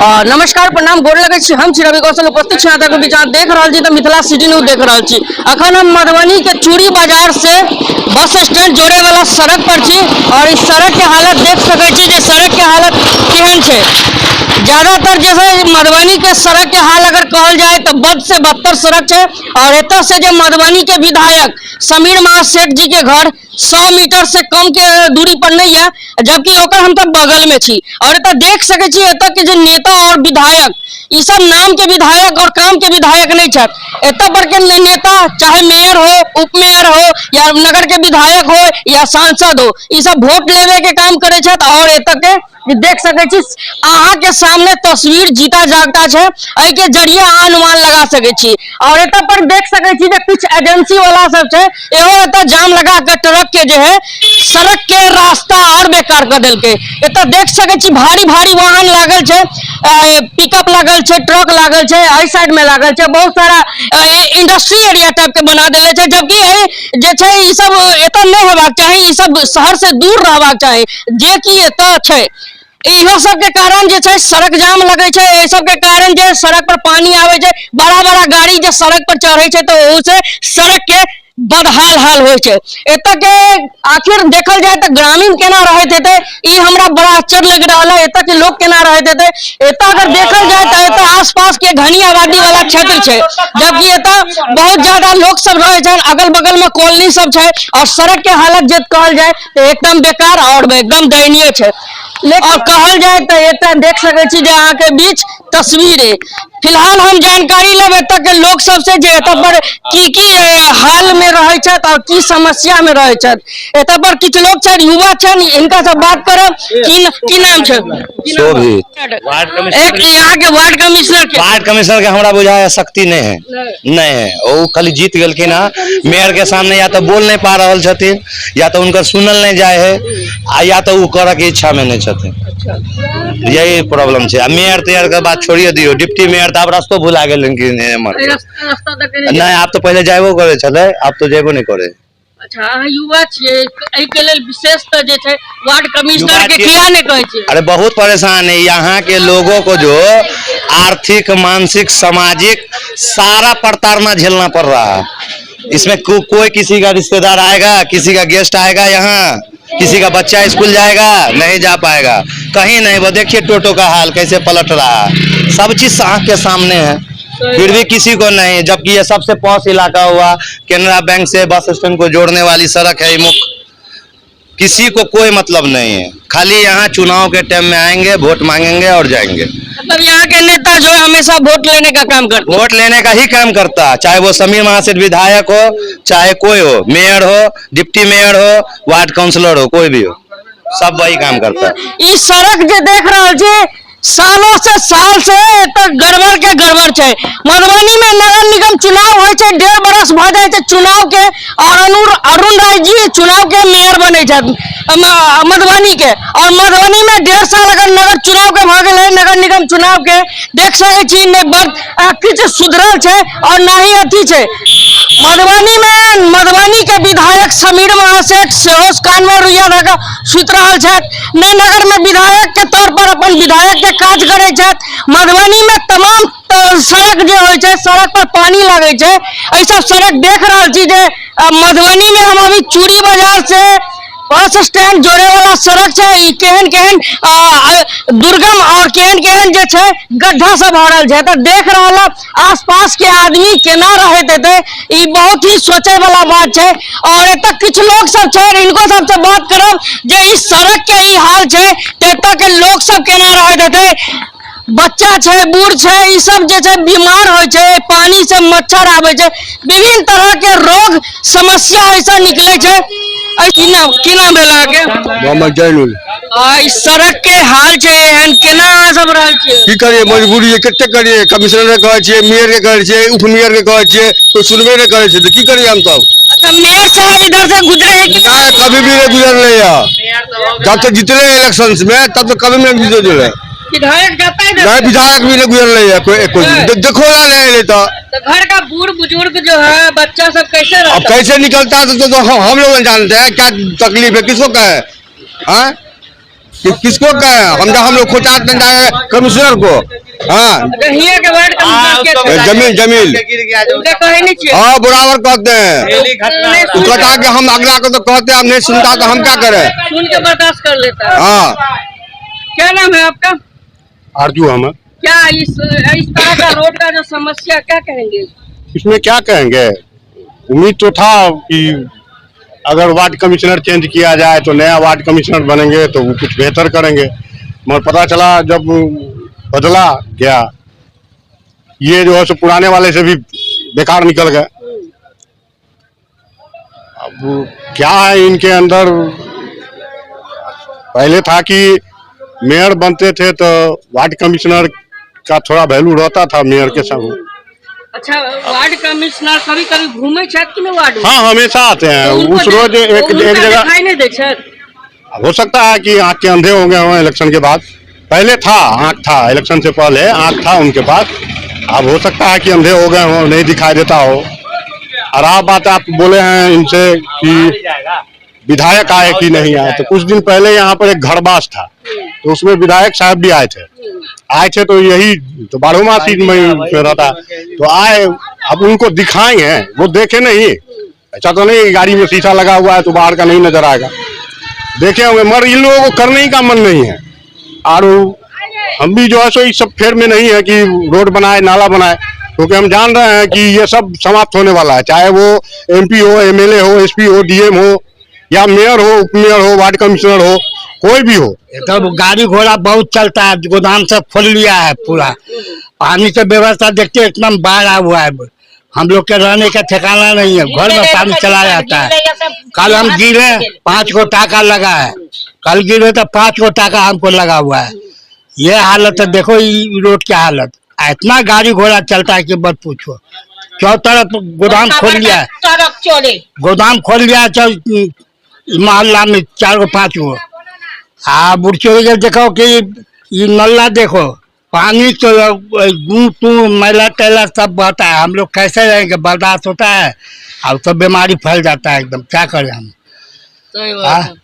नमस्कार, प्रणाम, गोर लगै छी। हम छी रवि कौशल, उपस्थित छी अहाँ बीच। अहाँ देख रहल छी तऽ मिथिला सिटी न्यूज देख रहल छी। अखन हम मधुबनी के चूड़ी बाजार से बस स्टैंड जोड़े वाला सड़क पर छी और इस सड़क के हालत देख सकै छी जे सड़क के हालत केहन छै। ज्यादातर जे है मधुबनी के सड़क के हाल अगर कहल जाए तो बद से बदतर सड़क छै। और एतऽ से जे मधुबनी के विधायक समीर महासेठ जी के घर 100 मीटर से कम के दूरी पर नहीं है, जबकि ओकर हम तो बगल में छी। और एतऽ देख सकै छी एतऽ के जे नेता और विधायक, ई सब नाम के विधायक और काम के विधायक नहीं छथि। एतऽ पर के नेता चाहे मेयर हो, उप मेयर हो, या नगर के विधायक हो या सांसद हो, ई सब वोट लेवे के काम करे छथि। और एतऽ के देख सकै छी अहाँ के सामने तस्वीर जीता जागता छै, एहि के जरिए अहाँ अनुमान लगा सकै छी। और एतऽ पर देख सकै छी जे किछु एजेंसी वाला सब छै, एहो एतऽ जाम लगा के ट्रक के जे है सड़क के रास्ता और बेकार कर देलकै। एतऽ देख सकै छी भारी भारी वाहन लागल छै, पिकअप लागल छै, ट्रक लागल छै, एहि साइड में लागल छै, बहुत सारा इंडस्ट्री एरिया टाइप के बना देले छै। जबकि एहि जे छै ई सब एतऽ नहि हेबाक चाही, ई सब शहर से दूर रहबाक चाही, जे कि एतऽ छै। इहो सब के कारण जे छै सड़क जाम लगै छै, एहि सब के कारण जे सड़क पर पानी आबै छै, बड़ा बड़ा गाड़ी जे सड़क पर चढ़ै छै तऽ ओहू से सड़क के बदहाल हाल होइ छै। एतऽ के आखिर देखल जाय तऽ ग्रामीण केना रहैत हेतै, ई हमरा बड़ा आश्चर्य लागि रहल है। एतऽ के लोक केना रहैत हेतै। एतऽ अगर देखल जाय तऽ एतऽ आसपास के घनी आबादी वाला क्षेत्र छै, जबकि एतऽ बहुत ज्यादा लोक सब रहै छै, अगल बगल में कॉलोनी सब छै। और सड़क के हालत जे कहल जाय तऽ एकदम बेकार और एकदम दयनीय छै। और कहल जाय तऽ एतऽ देख सकै छी जे अहाँके बीच तस्वीर है। फिलहाल हम जानकारी लेब एतऽ के लोक सबसे जे एतऽ पर की की हाल में रहै छथि और की समस्या में रहै छथि। एतऽ पर किछु लोक छथि, युवा छथि, हिनका से बात करब। की नाम छै? शोभित। एक यहाँ के वार्ड कमिश्नर के वार्ड कमिश्नर के हमरा बुझाया शक्ति नहीं है, नहीं है। ओ खाली जीत गेलखिन हँ, मेयर के सामने या तो बोल नहीं पा रहल छथिन, या तो उनकर सुनल नहीं जाए है, आ या तो ओ करऽ के इच्छा में नहीं छथिन। यही प्रॉब्लम छै। आ मेयर तेयर के बात छोड़िए दियौ, डिप्टी मेयर तऽ आब रस्तो भुला गेलखिन कि एम्हर के। रास्ता तऽ केने नहि, आब तऽ पहिले जायबो करै छलै, आब तऽ जेबो नहि करै। अच्छा, अहाँ युवा छियै, एहि के लेल विशेष तऽ जे छै वार्ड कमिश्नर युवा के छियै। किया नहि कहै छियै? अरे बहुत परेशान है यहाँ के लोगों को, जो आर्थिक, मानसिक, सामाजिक सारा प्रताड़ना झेलना पड़ रहा है। इसमें कोई किसी का रिश्तेदार आएगा, किसी का गेस्ट आएगा यहाँ, किसी का बच्चा स्कूल जाएगा, नहीं जा पाएगा कहीं नहीं। वो देखिए टोटो का हाल कैसे पलट रहा है, सब चीज आँख के सामने है, फिर भी किसी को नहीं। जबकि ये सबसे पॉश इलाका हुआ, केनरा बैंक से बस स्टैंड को जोड़ने वाली सड़क है ये मुख्य, किसी को कोई मतलब नहीं है। खाली यहाँ चुनाव के टाइम में आएंगे, वोट मांगेंगे और जाएंगे। मतलब यहाँ के नेता जो है हमेशा वोट लेने का काम करते हैं। वोट लेने का ही काम करता है, चाहे वो समीर महासेठ विधायक हो, चाहे कोई हो, मेयर हो, डिप्टी मेयर हो, वार्ड काउंसलर हो, कोई भी हो, सब वही काम करता है। ई सड़क जे देख रहल छी सालों से साल से एतऽ गड़बड़ के गड़बड़ छै। मधुबनी में नगर निगम चुनाव होइ छै, 1.5 बरस भऽ जाइ छै चुनाव के, और अरुण राय जी चुनाव के मेयर बनै छथि मधुबनी के। और मधुबनी में 1.5 साल अगर नगर चुनाव के भऽ गेलै, नगर निगम चुनाव के देख सकै छी नहि बड़ किछु सुधरल छै और ना ही अथी छै। मधुबनी में मधुबनी के विधायक समीर महासेठ सेहो कान में रुइया धऽ कऽ सुति रहल छथि, नहि नगर में विधायक के तौर पर अपन विधायक के काज करै छथि। मधुबनी में तमाम सड़क जे होइ छै, सड़क पर पानी लगै छै, एहि सब सड़क देख रहल छी जे मधुबनी में हम अभी चूड़ी बाजार से बस स्टैंड जोड़े वाला सड़क छै, ई केहन केहन दुर्गम और केहन केहन जे छै गड्ढा सब भरल छै। तऽ देख रहल आसपास के आदमी केना रहैत हेतै, ई बहुत ही सोचे वाला बात छै। और एतऽ किछु लोक सब छै, हिनको सबसे बात करब जे ई सड़क के ई हाल छै तऽ एतऽ के लोक सब केना रहैत हेतै। बच्चा छै, बूढ़ छै, ई सब जे छै बीमार होइ छै, पानी से मच्छर आबै छै, विभिन्न तरह के रोग समस्या ऐसा निकले छै। की नाम भेल अहाँके? मोहम्मद जैनुल। ई सड़क के हाल छै एहन, केना अहाँ सब रहल छियै? की करियै, मजबूरी है, कते करियै? कमिश्नर के कहै छियै, मेयर के कहै छियै, उप मेयर के कहै छियै, कोई सुनबे नहीं करै छै, तऽ की करियै हम सब? अच्छा, मेयर साहब इधर से गुजरे हैं कि नहीं? कभी भी नहीं गुजरले है, जब तक जीतले इलेक्शन में तब तक कभी भी नहीं गुजरले। विधायक जाता है इधर? नहीं, विधायक भी नहीं गुजरले है, कोई कोई देखो ना नहीं ले तो। तो घर का बूढ़ बुजुर्ग जो है, बच्चा सब कैसे रहता? अब कैसे निकलता है तो हम लोग जानते हैं क्या तकलीफ है, किसको कहे? हाँ, कि किसको कहें हम? हम लोग खोचा कमिश्नर को। हाँ। हियां के वार्ड कमिश्नर के? जमील, जमील। उनका कहे नहीं छियै? हाँ, बराबर कहते हैं। नहीं। वो कहता है कि हम अगला को तो कहते हैं, हम नहीं सुनता तो हम क्या करें? सुन के बर्दाश्त कर लेता है। हाँ। क्या नाम है आपका? आरजू अहमद। क्या इस तरह का रोड का जो समस्या, क्या कहेंगे? इसमें क्या कहेंगे, उम्मीद तो था कि अगर वार्ड कमिश्नर चेंज किया जाए तो नया वार्ड कमिश्नर बनेंगे तो वो कुछ बेहतर करेंगे, मगर पता चला जब बदला गया ये जो है सो पुराने वाले से भी बेकार निकल गए। अब क्या है इनके अंदर, पहले था कि मेयर बनते थे तो वार्ड कमिश्नर का थोड़ा वैल्यू रहता था मेयर के साथ। अच्छा, वार्ड कमिश्नर कभी कभी घूमे छथि कि नहीं वार्ड में? हाँ, हमेशा आते हैं। तो उनको उस रोज एक उनका एक जगह दिखाई नहीं दे छथि? हो सकता है कि आंख के अंधे हो गए हों इलेक्शन के बाद। पहले था, आंख था, इलेक्शन से पहले आंख था उनके पास, अब हो सकता है कि अंधे हो गए हों, नहीं दिखाई देता हो। और आप बात आप बोले हैं इनसे कि विधायक आए कि नहीं आए, तो कुछ दिन पहले यहाँ पर एक घरबास था तो उसमें विधायक साहब भी आए थे। आए थे तो यही तो बारहमासी में रहता, तो आए, अब उनको दिखाए हैं, वो देखे नहीं। ऐसा तो नहीं गाड़ी में शीशा लगा हुआ है तो बाहर का नहीं नजर आएगा, देखे होंगे, मगर इन लोगों को करने ही का मन नहीं है। और हम भी जो है सो इस सब फेर में नहीं है कि रोड बनाए, नाला बनाए, क्योंकि हम जान रहे हैं कि ये सब समाप्त होने वाला है, चाहे वो एमपी हो, एमएलए हो, एसपी हो, डीएम हो, या मेयर हो, उप मेयर हो, वार्ड कमिश्नर हो, कोई भी हो। तो गाड़ी घोड़ा बहुत चलता है, गोदाम सब खोल लिया है पूरा, पानी के व्यवस्था देखते हैं, एकदम बाढ़ आया हुआ है, हम लोग के रहने का ठिकाना नहीं है, घर में पानी चला जाता है। कल हम गिरे, 5 को टाका लगा है, कल गिरे तो 5 को टाका हमको लगा हुआ है। ये हालत है, देखो ये रोड की हालत, इतना गाड़ी घोड़ा चलता है कि मत पूछो। चौ तरफ गोदाम खोल लिया है, सड़क चले गोदाम खोल लिया है, चल मोहल्ला में 4 गो 5 गो। आ बुढ़चोरी के देखो कि ये नल्ला देखो, पानी तो गू तू मैला तैला सब बहता है, हम लोग कैसे रहेंगे, बर्दाश्त होता है? अब तो बीमारी फैल जाता है एकदम, क्या करें हम? सही बात है।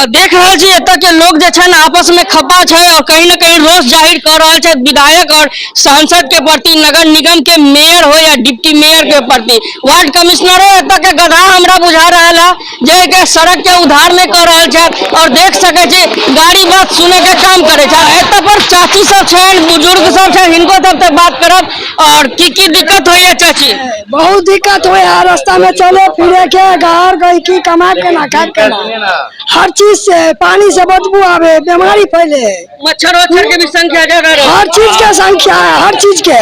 देख रहल छी एतऽ के लोग जे छै ने आपस में खपा छै और कहीं ना कहीं रोष जाहिर कऽ रहल छै विधायक और सांसद के प्रति, नगर निगम के मेयर हो या डिप्टी मेयर के प्रति, वार्ड कमिश्नरो एतऽ के गधा हमरा बुझा रहल है जे के सड़क के उधार में कऽ रहल छै और देख सकै छी गाड़ी बात सुने के काम करे छै। एतऽ पर चाची सब छै, बुजुर्ग सब छै, हिनको सब से बात करब और की की दिक्कत होइया चाची? बहुत दिक्कत हो है रास्ता में चले फिरे के, घर गई की कमा के ना खा के ना, हर चीज से पानी से बदबू आवे, बीमारी फैले, मच्छर वच्छर के भी संख्या ज्यादा रहे, हर चीज के संख्या है, हर चीज के।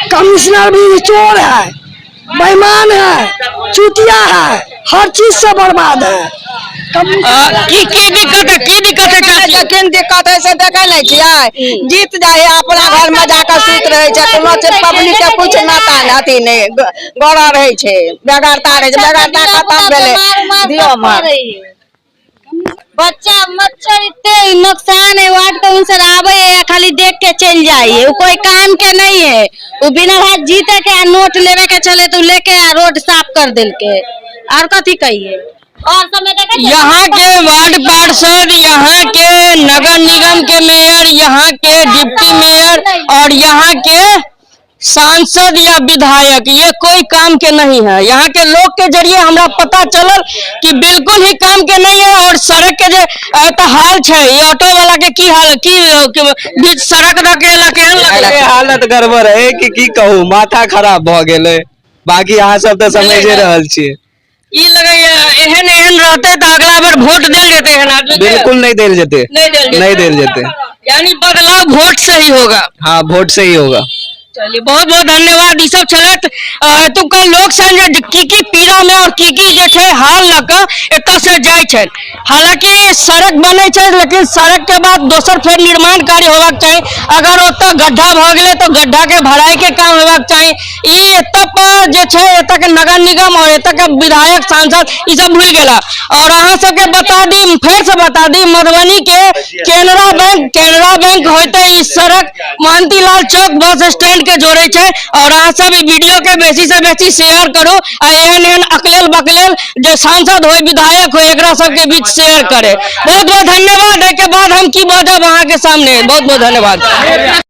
कमिश्नर भी चोर है, बेईमान है, चूतिया है, हर चीज से बर्बाद है। की की दिक्कत है, की दिक्कत है चाची? जखन दिक्कत है से देखे नहीं छियै, जीत जाइ है अपना घर में जाकर सुति रहै छै, कोनो चीज पब्लिक के कुछ नाता अथी नहि गौरव रहै छै, बेगरता रहै छै, बेगरता खतम भेलै। दियौ मार। बच्चा मच्छर इतने नुकसान है, वार्ड कमिश्नर आवे है खाली देख के चल जाइए, वो कोई काम के नहीं है, वो बिना हाथ जीते के आ नोट लेवे के चले तो लेके आ रोड साफ कर दिल के, और कथी कहिए। और सब में देखे यहाँ के वार्ड पार्षद, यहाँ के नगर निगम के मेयर, यहाँ के डिप्टी मेयर और यहाँ के सांसद या विधायक, ये कोई काम के नहीं है। यहाँ के लोग के जरिए हमरा पता चलल कि बिल्कुल ही काम के नहीं है। और सड़क के जे तो हाल छै, ये ऑटो वाला के की हाल, की बीच सड़क रखे केहन लगै? हालत गड़बड़ है कि की कहू, माथा खराब भ गेलै। बाकी अहाँ सब तऽ समझे रहल छियै। ई लगैया एहन एहन रहते तऽ अगला बेर वोट देल जेतै एहन आदमी के? बिल्कुल नहीं देल जेतै, नहीं देल जेतै, नहीं देल जेतै। यानी बदलाव वोट से ही होगा। हाँ, वोट से ही होगा। चलिए, बहुत बहुत धन्यवाद। ई सब छलथि एतुका लोक सन जे की की पीड़ा में और की की जे छै हाल लऽ कऽ एतऽ से जाइ छै। हालांकि सड़क बनै छै लेकिन सड़क के बाद दोसर फेर निर्माण कार्य होबाक चाही। अगर ओतऽ गड्ढा भऽ गेलै तऽ गड्ढा के भराई के काम होबाक चाही। ई एतऽ पर जे छै एतऽ के नगर निगम और एतऽ के विधायक सांसद ई सब भूलि गेला। और अहाँ सबके बता दी, फेर से बता दी, मधुबनी के केनरा बैंक, केनरा बैंक होते ई सड़क मोहंतीलाल चौक बस स्टैंड स्टैंड के जोड़े छै। और अहाँ सब ई वीडियो के बेसी से बेसी शेयर करू आ एहन एहन अकलेल बकलेल जे सांसद होय, विधायक होय, एकरा सबके बीच शेयर करे। बहुत बहुत धन्यवाद। एहि के बाद हम की बाजब अहाँ के सामने। बहुत बहुत धन्यवाद।